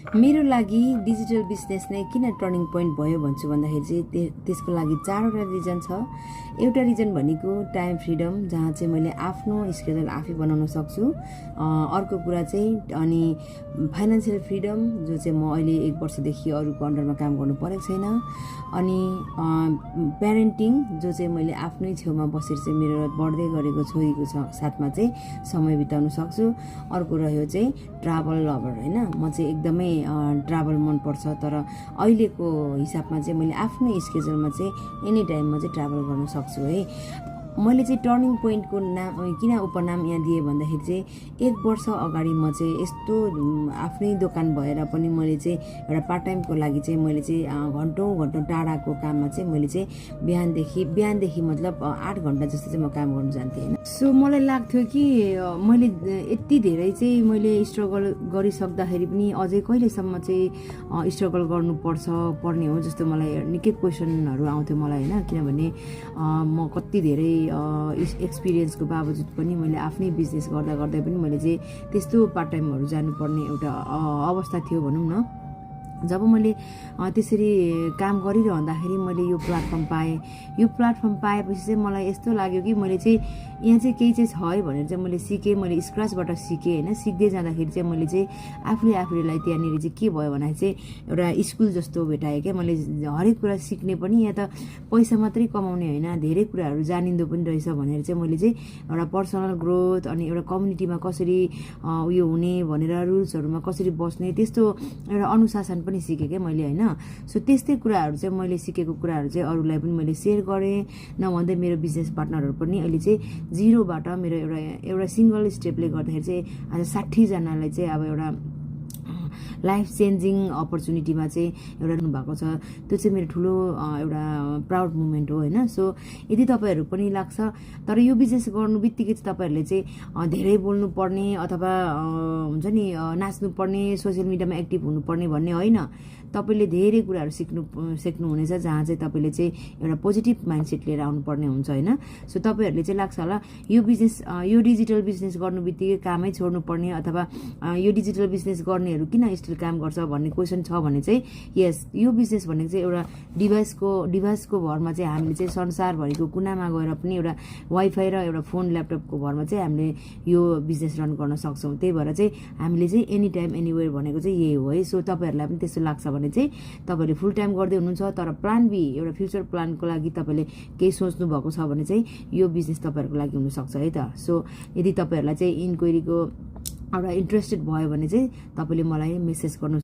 मेरो लागि digital business नै किन टर्निङ पोइन्ट भयो भन्छु भन्दाखेरि चाहिँ त्यसको लागि चारवटा रिजन छ। एउटा रिजन भनेको टाइम फ्रिडम, जहाँ चाहिँ मैले आफ्नो स्केड्युल आफै बनाउन सक्छु। अर्को कुरा चाहिँ अनि फाइनेन्सियल फ्रिडम, जो चाहिँ म अहिले 1 वर्षदेखि अरूको अन्डरमा काम गर्नु परेको छैन। अनि प्यारेन्टिङ, जो चाहिँ मैले आफ्नै छेउमा बसेर चाहिँ मेरो बढ्दै गरेको छोरीको साथमा चाहिँ समय बिताउन सक्छु। अर्को रह्यो चाहिँ ट्राभल लभर, होइन, म चाहिँ एकदमै ट्राभल मनपर्छ, तर अहिलेको हिसाबमा चाहिँ मैले आफ्नो स्केड्युलमा चाहिँ एनी टाइममा चाहिँ ट्राभल गर्न सक्छु है। मैले चाहिँ टर्निङ पोइन्टको नाम किन उपनाम यहाँ दिएँ भन्दाखेरि चाहिँ 1 वर्ष अगाडि म चाहिँ यस्तो आफ्नै दोकान भएर पनि मैले चाहिँ एउटा पार्ट टाइमको लागि चाहिँ मैले चाहिँ घन्टौँ टाढाको काममा चाहिँ मैले चाहिँ बिहानदेखि मतलब 8 घन्टा जस्तो चाहिँ म काम गर्न जान्थेँ होइन। सो मलाई लाग्थ्यो कि मैले यति धेरै चाहिँ मैले स्ट्रगल गरिसक्दाखेरि पनि अझै कहिलेसम्म चाहिँ स्ट्रगल पर्ने हो जस्तो मलाई निकै क्वेसनहरू आउँथ्यो मलाई होइन। किनभने म कति धेरै एक्सपिरियन्सको बावजुद पनि मैले आफ्नै बिजनेस गर्दा पनि मैले चाहिँ त्यस्तो पार्ट टाइमहरू जानुपर्ने एउटा अवस्था थियो भनौँ न। जब मैले त्यसरी काम गरिरहँदाखेरि मैले यो प्लेटफर्म पाएपछि चाहिँ मलाई यस्तो लाग्यो कि मैले चाहिँ यहाँ चाहिँ केही चाहिँ छ है भनेर चाहिँ मैले सिकेँ। मैले स्क्रचबाट सिकेँ होइन। सिक्दै जाँदाखेरि चाहिँ मैले चाहिँ आफूलाई त्यहाँनिर चाहिँ के भयो भन्दाखेरि चाहिँ एउटा स्कुल जस्तो भेटाएँ क्या। मैले हरेक कुरा सिक्ने पनि, यहाँ त पैसा मात्रै कमाउने होइन, धेरै कुराहरू जानिँदो पनि रहेछ भनेर चाहिँ मैले चाहिँ एउटा पर्सनल ग्रोथ अनि एउटा कम्युनिटीमा कसरी उयो हुने भनेर, रुल्सहरूमा कसरी बस्ने, त्यस्तो एउटा अनुशासन पनि सिकेँ क्या मैले होइन। सो त्यस्तै कुराहरू चाहिँ मैले सिकेको कुराहरू चाहिँ अरूलाई पनि मैले सेयर गरेँ। नभन्दै मेरो बिजनेस पार्टनरहरू पनि अहिले चाहिँ जिरोबाट मेरो एउटा सिङ्गल स्टेपले गर्दाखेरि चाहिँ आज 60 जनालाई चाहिँ अब एउटा लाइफ चेन्जिङ अपर्च्युनिटीमा चाहिँ एउटा भएको छ। त्यो चाहिँ मेरो ठुलो एउटा प्राउड मोमेन्ट हो होइन। सो यदि तपाईँहरू पनि लाग्छ, तर यो बिजनेस गर्नु बित्तिकै चाहिँ तपाईँहरूले चाहिँ धेरै बोल्नुपर्ने अथवा हुन्छ नि नाच्नुपर्ने, सोसियल मिडियामा एक्टिभ हुनुपर्ने भन्ने होइन। तपाईँले धेरै कुराहरू सिक्नुहुनेछ, जहाँ चाहिँ तपाईँले चाहिँ एउटा पोजिटिभ माइन्डसेट लिएर आउनुपर्ने हुन्छ होइन। सो तपाईँहरूले चाहिँ लाग्छ होला यो डिजिटल बिजनेस गर्नु बित्तिकै कामै छोड्नुपर्ने अथवा यो डिजिटल बिजनेस गर्नेहरू किन स्टिल काम गर्छ भन्ने क्वेसन छ भने चाहिँ यस, यो बिजनेस भनेको चाहिँ एउटा डिभाइसको भरमा चाहिँ हामीले चाहिँ संसारभरिको कुनामा गएर पनि एउटा वाइफाई र एउटा फोन ल्यापटपको भरमा चाहिँ हामीले यो बिजनेस रन गर्न सक्छौँ। त्यही भएर चाहिँ हामीले चाहिँ एनी टाइम एनीवेयर भनेको चाहिँ यही हो है। सो तपाईँहरूलाई पनि त्यस्तो लाग्छ भने चाहिँ तपाईँले फुल टाइम गर्दै हुनुहुन्छ, तर प्लान बी, एउटा फ्युचर प्लानको लागि तपाईँले केही सोच्नु भएको छ भने चाहिँ यो बिजनेस तपाईँहरूको लागि हुनसक्छ है त। सो यदि तपाईँहरूलाई चाहिँ इन्क्वायरीको एउटा इन्ट्रेस्टेड भयो भने चाहिँ तपाईँले मलाई मेसेज गर्नु